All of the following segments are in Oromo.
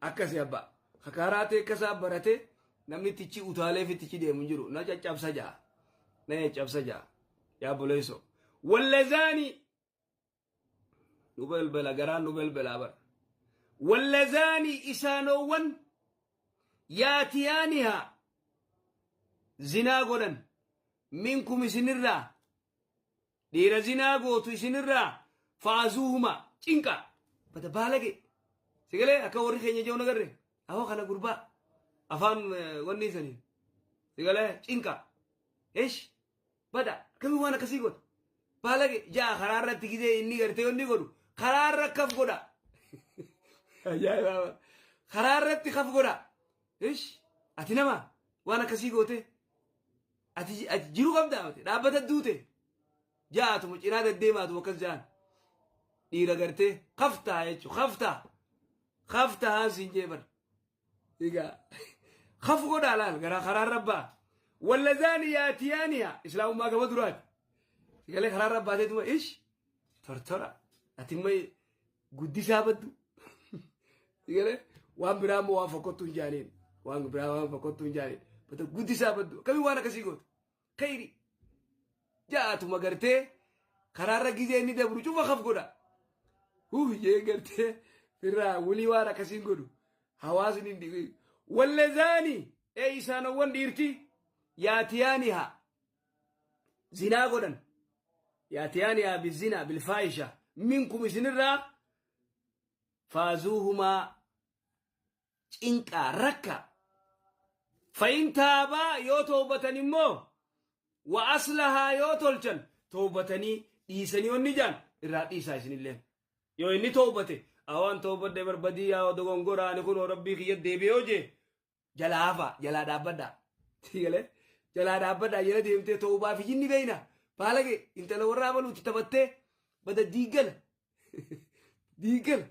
Akkasi abbaa. Kakaaraatee akkasaa barate namni tichi utaalee fi tichi deemu hin jiru. Na caccabsa ja'a. Na caccabsa ja'a. Yaa buleessoo. Wallazaani nu belbela garaan nu belbelaa bara. Wallazaani isaanoowwan yaatiyaanihaa zinaa godhan minkum isinirraa Dhiira zinaa gootu isinirraa fa'azuuhuma cinqa bada baalage sigalee akka warri keenya jiru nagarre ahoo kana gurbaa afaan wanni isanii sigalee cinqa esh bada akkamii waan akkasii godha baalage ja'a karaa irratti gizee inni gartee wanni godhu karaa irra kaf godha ajaa'iba karaa irratti kaf godha esh ati nama waan akkasii goote Ati ati jiru qabda miti dhaabbata duute ja'atuma cinaa deddeemaatuma akkas ja'an dhiira gartee kaftaa jechuudha kaftaa kaftaa haan siin jee bar egaa kafu godhaa laal garaa karaa rabbaa wallazaani yaatiyaaniha islaamummaa gama duraati sigalee karaa rabbaateetuma ish tortora ati immoo guddisaa baddu sigalee waan biraa immoo waan fokkottuu hin jaaniin waan biraa waan fokkottuu hin jaaniin bata guddisaa baddu akkamii waan akkasii goota kayri ja'atuma gartee karaarra gizee inni dabru cufa kaf godha huh jee gartee firraa wulii waan akkasiin godhu hawaasni hin dhiqu wallazaani ee isaanowwan dhiirti yaatiyaaniha zinaa godhan yaatiyaaniha bizinaa bilfaahisha minkum isinirraa faazuuhumaa cinqaa rakka fa'in taabaa yoo toobatan immoo wa aslahaa yoo tolchan toobatanii dhiisanii onni jaan irraa dhiisaa isinillee yoo inni toobate awaan toobadhe barbadii yaa dogongoraani kunoo rabbii kiyya deebi'ee hojee Jalaa hafaa, jalaa dhaabbadhaa. Sii galee? Jalaa dhaabbadhaa jala deemtee toobaa fi jinni beeyna. Baalage intala warra abaluutti taphattee bada diiggala. Diiggala.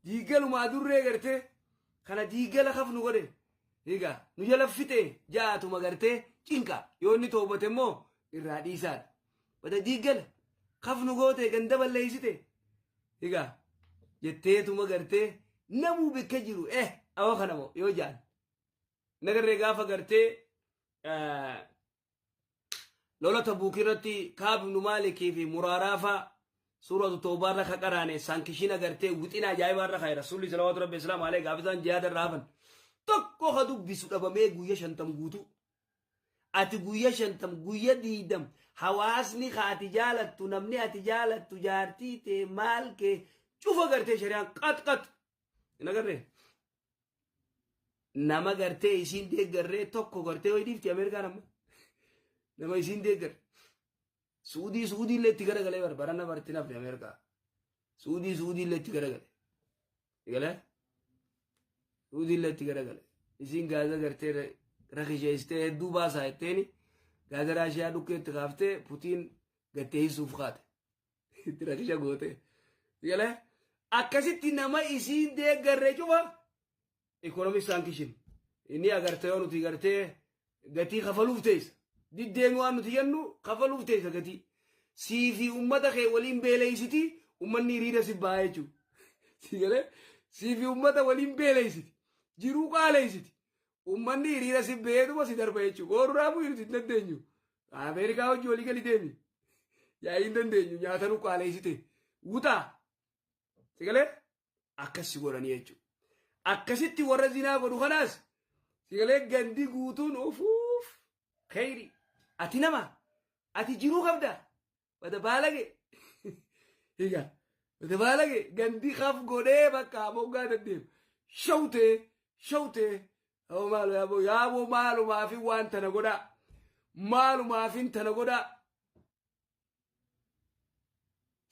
Diiggaluma adurree gartee kana diiggala kaf nu godhe. Egaa nu jala fixee ja'atuma gartee cinqa yoo inni toobate immoo irraa dhiisaadha. Bada diiggala kaf nu goote ganda balleessite. Egaa jetteetuma gartee namuu bikka jiru eh awa kana moo yoo jaan. Nagarree gaafa gartee lola Tabuuk irratti Kaab ibnu Maalikii fi Muraaraa faa suuratu Tawbaa irra ka qaraane saankishina gartee wixina ajaa'ibaa irra kaa'e Rasuulli salawaatu rabbi islaamu alayhi gaafa isaan jihaada irraa hafan tokko ka dubbisu dhabamee guyya 50 guutuu. Ati guyya 50 guyya 20 hawaasni ka ati jaalattu namni ati jaalattu jaartii tee maal kee cufa gartee shari'aan qax qax hin agarree nama gartee isiin deeggarree tokko gartee wayi dhiifti Ameerikaan amma nama isiin deeggarre Suudii Suudii illee itti garagalee bar barana barti nafni Ameerikaa Suudii Suudii illee itti garagale galee Suudii illee itti garagale isiin gaaza gartee rakisheessitee hedduu baasaa jetteeni gaaza Raashiyaa dhukkee itti kaaftee Putiin gattee hisuuf kaate itti rakisha gootee galee akkasitti nama isiin deeggarre cufa Economic sanction inni agarte yoo nuti gartee gatii kafaluuf teessa. Diddeemi waan nuti jennu kafaluuf teessa gatii. Sii fi ummata kee waliin beeleysiti ummanni hiriira si ba'a jechuudha. Si galee sii fi ummata waliin beeleysiti. Jiruu qaaleysiti. Ummanni hiriira si ba'eetuma si darba jechuudha. Boru raafuu nuti hin dandeenyu. Ameerikaa hojii walii gali deemi. Yaa'ii hin dandeenyu nyaata nu qaaleysite. Wuxaa. Si galee akkas si godhanii jechuudha. Akkasitti warra zinaa godhu kanaas si galee gandi guutuun ufuuf kheyri ati nama ati jiruu qabda bada baalage egaa bada baalage gandi kaf godhee bakka moggaa daddeem shawtee shawtee yaaboo maalo yaaboo yaaboo maalumaafin waan tana godhaa maalumaafin tana godhaa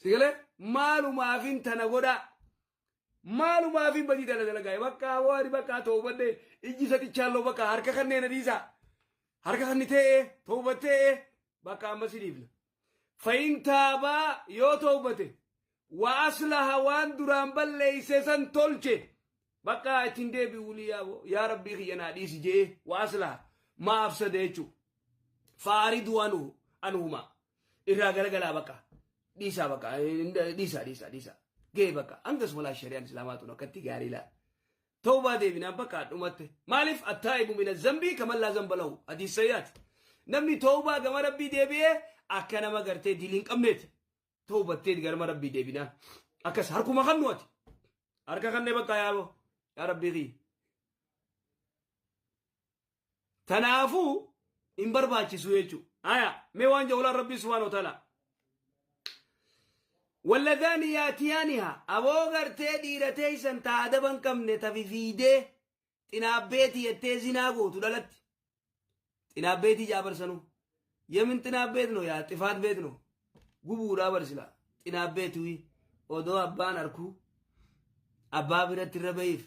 Si galee maalumaafin tana godhaa. Maalumaafin badii tana dalagaa. Bakka waan bakka toobadhe ijji satichaalloo bakka harka kanneen adiisaa. Harka kanni ta'ee toobattee bakka amma si dhiifna. Fayin taabaa yoo toobate wa aslaha waan duraan balleeyse san tolche bakka ittiin deebi'u wulii yaaboo yaa rabbii kiyya naa dhiisi jee wa aslaha maa afsada jechuudha. Faaridu anhu anhuma irraa garagalaa bakka dhiisaa bakka dhiisaa dhiisaa dhiisaa ga'e bakka hangas walaa shari'aan islaamaa tun akkatti gaarii laa. Tawbaa deebinaan bakka dhumatte. Maaliif? Attaa'ibu mina zambii kaman laa zamba lahu. Hadiis sayyaati. Namni tawbaa gama Rabbii deebi'ee akka nama gartee dilii hin qabneeti. Tawbattee garma Rabbii deebinaan. Akkas harkuma kannu ati. Harka kannee bakka yaaboo. Yaa Rabbii kiyya. Tanaafuu hin barbaachisu jechuudha. Aya mee waan jedhu olaan Rabbii subhaanahu wa ta'ala. Walladhaani yaatiyaaniha aboo gartee dhiira teeysan ta adaba hin qabne ta fifiidee xinaabbeetii jettee zinaa gootu dhalatti. Xinaabbeetii jaabarsanuu. Yemin xinaabbeet no yaa xifaat beet no. Gubuudhaa barsila xinaabbeetii odoo abbaan arkuu abbaa biratti irra bahiif.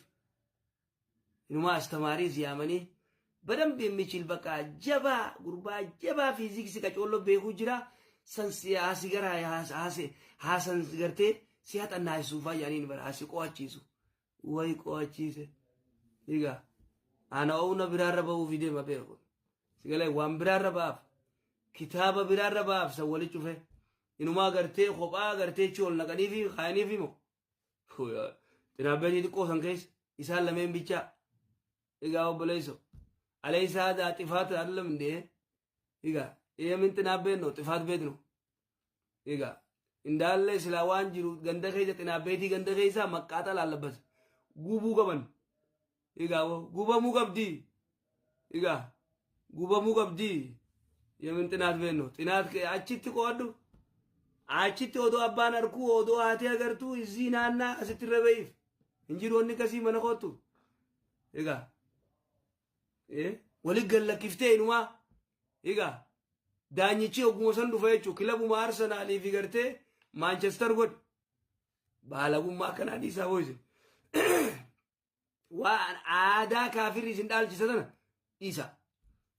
Inumaa astamaariis yaamanii badamb የሚችል በቃ jabaa gurbaa jabaa fiiziksii qacoollo beekuu jira san si haasi gara haasan gartee si haxannaasisuufaa yaaniin bara hasi qo'achiisu wayi qo'achiise egaa ana oona biraarra ba'uuf deema beeku sigalee waan biraarra ba'aaf kitaaba biraarra ba'aaf san wali cufe inumaa gartee kophaa gartee chi ol naqanii fi kaayanii fi moo Xinaabbeetii xiqqoo san keessa isaan lameen bichaa. Egaa obboleesso. Alaysa haadha xifaat አይደለም እንዴ? Egaa yemin xinaabbeet ነው xifaat beet ነው። Egaa እንዳለ silaa waan jiru ganda keessa xinaabbeetii ganda keessa maqqaaxal አለበት. Gubuu qaban. Egaa gubamuu qabdi. Egaa gubamuu qabdi. Yemin xinaat beet ነው. Xinaat achitti qo'adhu. Achitti odoo abbaan arkuu odoo haati agartuu izii naannaa asitti irra bahiif. Hin jiru wanni akkasii mana kootu. Egaa wali gallakkiftee inumaa. Egaa daanyichi ogguma san dhufa jechuudha. Kilabuma Arsenaalii fi gartee Maanchestar godhi. Baalagummaa akkanaa dhiisaa booyise. Waan aadaa kaafirri isin dhaalchisa sana dhiisa.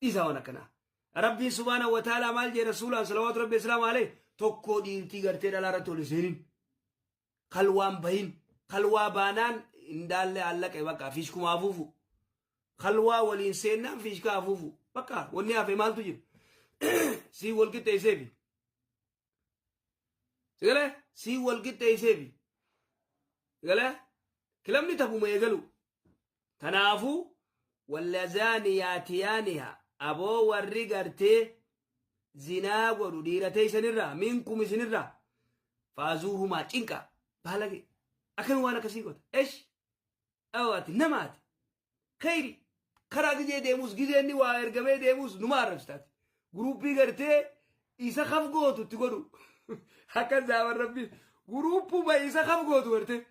Dhiisa waan akkanaa. Rabbiin subhaanahu wa ta'aalaa maal jee rasuulaan salawaatu rabbi islaamu alayhi tokkoo dhiirtii gartee dhalaa irratti ol seenin. Kalwaan bahin. Kalwaa baanaan indaallee allaqe bakka fiishkuma afuufu. Kalwaa waliin seennaan fiishkaa afuufu. Bakka wanni hafe maaltu jira? Sii wal qixxeesseefi. Sigalee sii wal qixxeesseefi. Sigalee kilabni taphuma eegalu. Kanaafuu wallazaani yaatiyaaniha aboo warri gartee zinaa godhu dhiira teessanirraa minkum isinirraa faazuuhumaa cinqa baalage akkami waan akkasii godha esh awaati namaati kheyri karaa gizee deemus gizee inni waa ergamee deemus numa arrabsitaati guruuppii gartee isa kaf gootu itti godhu akka zaaban rabbi guruuppuma isa kaf gootu gartee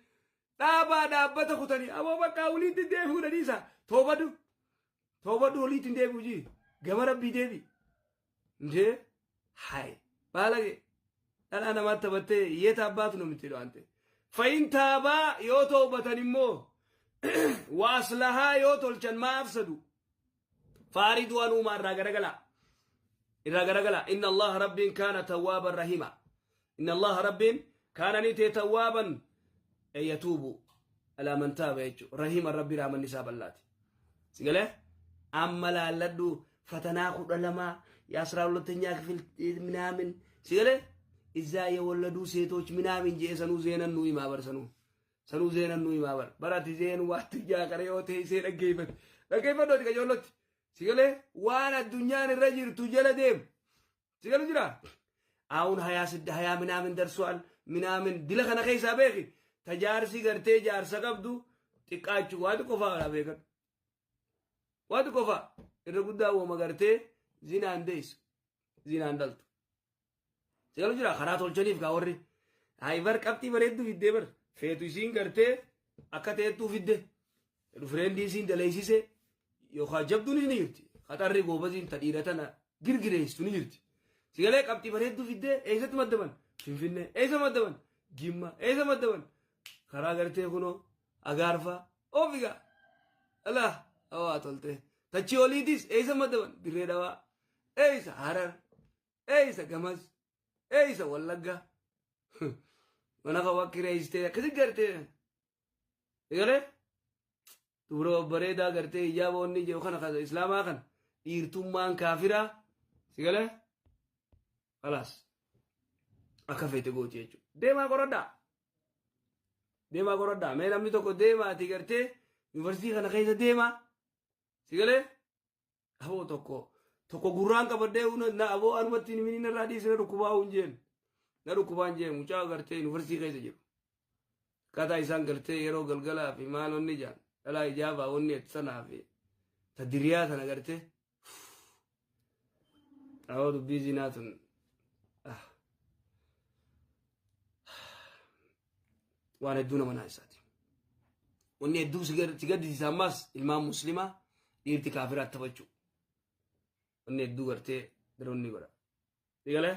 dhaabaa dhaabbata kutanii aboo bakka waliitti deebi'uu dhaniisa toobadhu toobadhu waliitti deebi'u jii gama rabbii deebi njee hay baalage dhalaa namaatti taphattee yeeta abbaatu namitti dhaante fayin taabaa yoo toobatan immoo waaslahaa yoo tolchan maa afsadu faariduu anuumaa irraa garagalaa irraa garagalaa. Inna Allaha rabbiin kaana tawwaaban rahima. Inna Allaha rabbiin kaana ni ta'e tawwaaban yatuubu alaa man taaba jechuudha. Rahima rabbi raamanni isaa bal'aati. Sigalee amma laalladhu fatanaa 12 የአስራ ሁለተኛ ክፍል ምናምን ሲገለ እዛ የወለዱ ሴቶች ምናምን ጄ ሰኑ ዜነን ኑ ይማበር ሰኑ ሰኑ ዜነን ኑ ይማበር በራት ዜን ዋት jaaqara yoo ta'e isee dhaggeeffate dhaggeeffadhu ati qajeellotti sigalee waan addunyaan irra jirtu jala deemu sigalu jira አሁን 26 20 ምናምን ደርሷል ምናምን dila kana keessaa beeki tajaarsi gartee jaarsa qabdu xiqqaachuu waa xiqqoo fa'aa beekan waa xiqqoo fa'a irra guddaa uuma gartee zinaan deessu zinaan dhaltu sigalu jira karaa tolchaniif kaa warri haybar qabxii bareedduu fiddee bar feetu isiin gartee akka ta'ettuu fidde friendii isiin daleessise yookaan jabduun ni jirti qaxarri goobaziin ta dhiira tana girgireessitu ni jirti sigalee qabxii bareedduu fiddee eessatti maddaban? Finfinnee. Eessa maddaban? Jimma. Eessa maddaban? Karaa gartee kunoo agaarfaa ofigaa alaa hawaa tolte tachii oliitis eessa maddaban? Dirree Dhawaa. Eessa? Harar. Eessa? Gamas. Eessa? Wallagga. Mana kan wakkireessitee akkasi gartee sigalee dubra babbareedaa gartee hijaaba wanni jedhu kana kan islaamaa kan dhiirtummaan kaafiraa sigalee khalaas akka feete gooti jechuudha. Deemaa qoradhaa. Deemaa qoradhaa. Mee namni tokko deemaati gartee Yuunivarsiitii kana keessa deemaa. Si galee? Aboo tokko tokko gurraan qabadhee na aboo anumatti hin himini narraa dhiisi na dhukkubaa hin jeen. Na dhukkubaa hin jeen mucaa gartee yuunivarsiitii keessa jiru. Akkaataa isaan gartee yeroo galgalaa fi maal onni jaan dhalaa ijaabaa onni sanaa fi ta diriyaa tana gartee. Aboo dubbii zinaa tun. Waan hedduu nama naasisaati. Wanni hedduu si gaddisiisa ammaas ilmaan muslimaa dhiirti kaafiraa taphachuu. Wanni hedduu gartee daroonni godha. Digalee?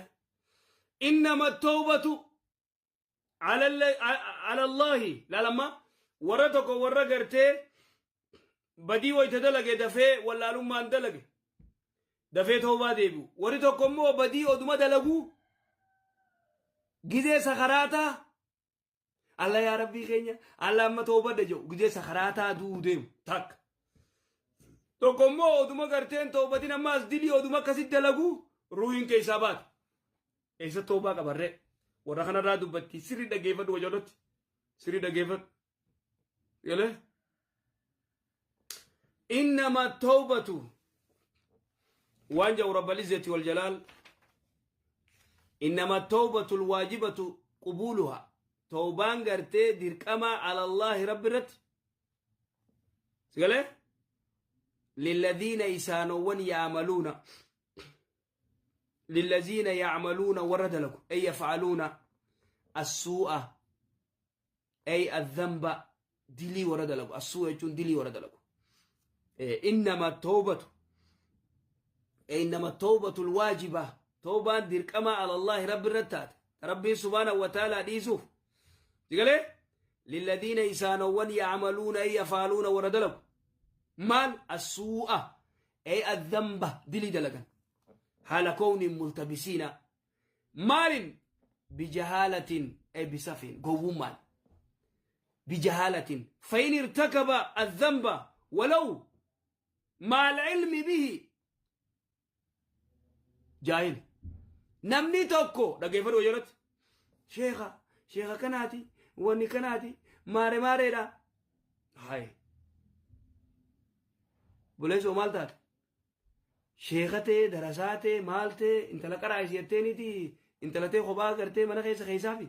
Innama tawbatu ala Allahi laalamma warra tokko warra gartee badii wayita dalage dafee wallaalummaan dalage dafee tawbaa deebi'u. Warri tokko immoo badii oduma dalaguu gizee sakaraataa Alla yaa rabbii keenya alla amma toobadha jedhu gizee sakaraataa du'uu deemu takka. Tokko immoo oduma garteen toobatin ammaas dilii oduma akkasitti dalagu ruuhiin keessaa baate. Eessa toobaa qabarree? Warra kanarraa dubbatti sirrii dhaggeeffadhu wajoolotti. Sirrii dhaggeeffadhu. Galee? Innama tawbatu waan jedhu rabbal izzati wal jalaal innama tawbatu alwaajibatu qubuuluha tawbaan gartee dirqamaa ala allaahi rabbi irratti sigalee lilladhiina isaanowwan yaamaluuna lilladhiina yacmaluuna warra dalagu ay yafcaluuna assuu'a ay adhanba dilii warra dalagu assuu jechuun dilii warra dalagu innama tawbatu innama tawbatu alwaajiba tawbaan dirqama ala allahi rabbi irratti taate rabbiin subhaanahu wa ta'ala dhiisuuf digalee lilladhiina isaanowwan yacmaluuna ay yafaaluuna warra dalagu maal assuu'a ay adhanba dilii dalagan haala kownin multabisiina Maalin? Bijahaalatin ay bisafin gowwummaan. Bijahaalatin fain irtakaba adhanba walaw maal ilmi bihi jaahil. Namni tokko dhaggeeffadhu wayyoolatti. Sheekha sheekha kanaati wanni kanaati maare maareedha. Hayi. Buleessoo maal taate? Sheeka tee, darasaa tee, maal tee, intala qaraa isii jetteeniiti intala tee kophaa gartee mana keessa keessaafi.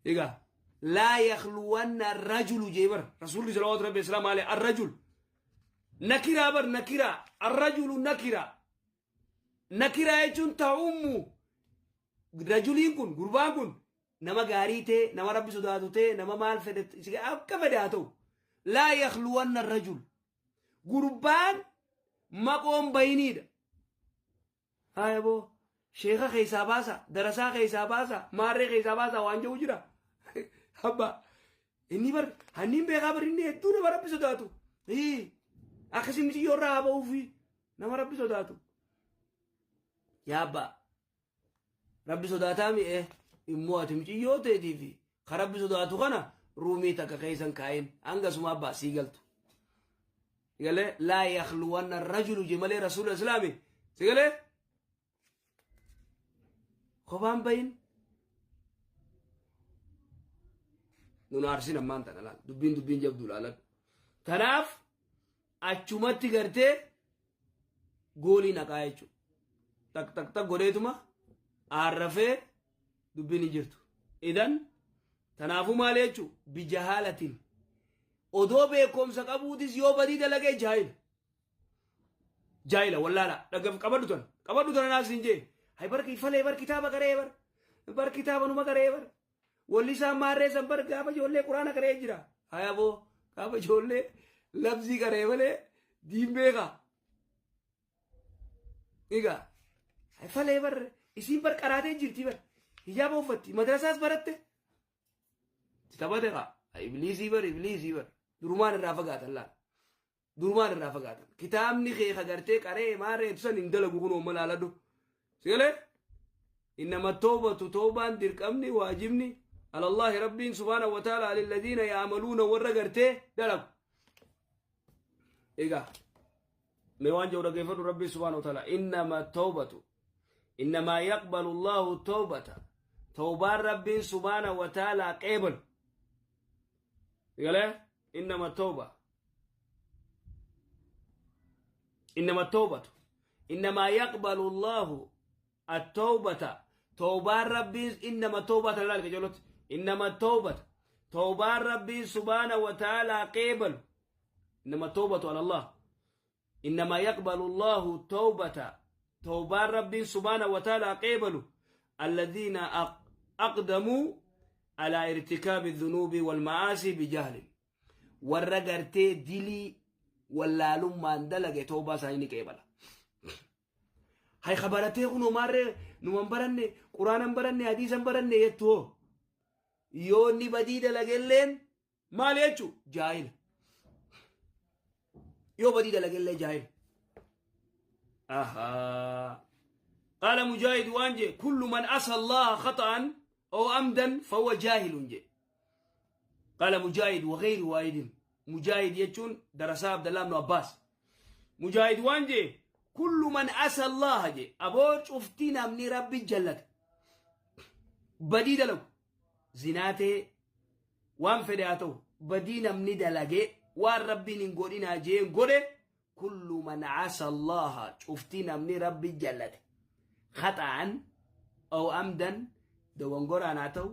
Egaa laa yakhluwanna arrajulu jee bar rasuulli salawaatu rabbi islaam alee arrajul nakiraa bar nakiraa arrajulu nakiraa nakiraa jechuun ta'ummu rajuliin kun gurbaan kun nama gaarii tee nama rabbi sodaatu tee nama maal fedhe akka fedhe haa ta'u laa yakhluwanna rajul gurbaan maqoon bayiniidha haya boo sheeka keessaa baasa darasaa keessaa baasa maarree keessaa baasa waan jedhu jira abba inni bar hanniin beekaa bar inni hedduu nama rabbi sodaatu akkasii miciyyoo irraa haa ba'uufi nama rabbi sodaatu yaa abbaa Rabbi sodaataa mi'e immoo ati muciyyoo teetii fi ka rabbi sodaatu kana ruumii takka keessa hin kaa'in hanga suma abbaa sii galtu. Sigalee laa yakhluwanna rajulu je malee rasuula islaami sigalee kophaan bahin nun aarsin ammaan tana laal dubbiin dubbiin jabduu laaladhu. Tanaaf achumatti gartee goolii naqaa jechuudha. Tak tak tak godheetuma aarrafee dubbiin hin jirtu. Idan tanaafuu maal jechuun bijahaalatiin odoo beekumsa qabuutis yoo badii dalagee jaahila. Jaahila wallaala dhagaf qabadhu tan qabadhu tan anaas hin jee. Hay bar falee bar kitaaba qaree bar bar kitaaba numa qaree bar Walli isaan maarree san bar gaafa ijoollee quraana qaree jira. Haya boo gaafa ijoollee labsii qaree malee diin beekaa. Egaa falee bar isiin bar qaraatee jirti bar hijaaba uffatti madrasaas baratte. Si taphate kaa ibliisii bar ibliisii bar durumaan irraa fagaatan laal. Durumaan irraa fagaatan. Kitaabni kee ka gartee qaree maarree san hin dalagu kunoo malaaladhu. Sigalee? Innama tawbatu tawbaan dirqamni waajibni alallahi rabbiin subhaanahu wa ta'ala lilladiina ya'maluuna warra gartee dalagu. Egaa mee waan jedhu dhaggeeffadhu rabbiin subhaanahu wa ta'ala innama tawbatu innamaa yaqbalu allahu tawbata tawbaan rabbiin subhaanahu wa ta'ala qeebalu. Galee innama tawba innama tawbatu innamaa yaqbalu Allahu at-tawbata tawbaan Rabbiin innama tawbata laal qajeelotti innama tawbata tawbaan Rabbiin subhaana wa ta'aalaa qeebalu innama tawbatu ala Allah innamaa yaqbalu Allahu tawbata tawbaan Rabbiin subhaana wa ta'aalaa qeebalu alladhiina aqdamuu alaa irtikaabi dhunuubi wal ma'aasii bijahlin warra gartee dilii wallaalummaan dalage tawbaa isaanii ni qeebala. Hay kabaratee kunoo maarree numan baranne quraanan baranne hadiisan baranne jettu hoo yoo inni badii dalagelleen maal jechu jaahila. Yoo badii dalagellee jaahila. Ahaa. Qaala Mujaahid waan jee kullu man asa Allaha khaxa'an aw amdan fahuwa jaahilun jee. Qaala Mujaahid wa ghayru waahidin. Mujaahid jechuun darasaa Abdallah ibn Abbaas. Mujaahid waan jee kullu man asa Allaha jee aboo cuftii namni Rabbi jallate badii dalagu zinaa ta'e waan fedhe haa ta'u badii namni dalage waan Rabbiin hin godhinaa jeen godhe kullu man asa Allaha cuftii namni Rabbi jallate khaxa'an aw amdan dogongoraan haa ta'u.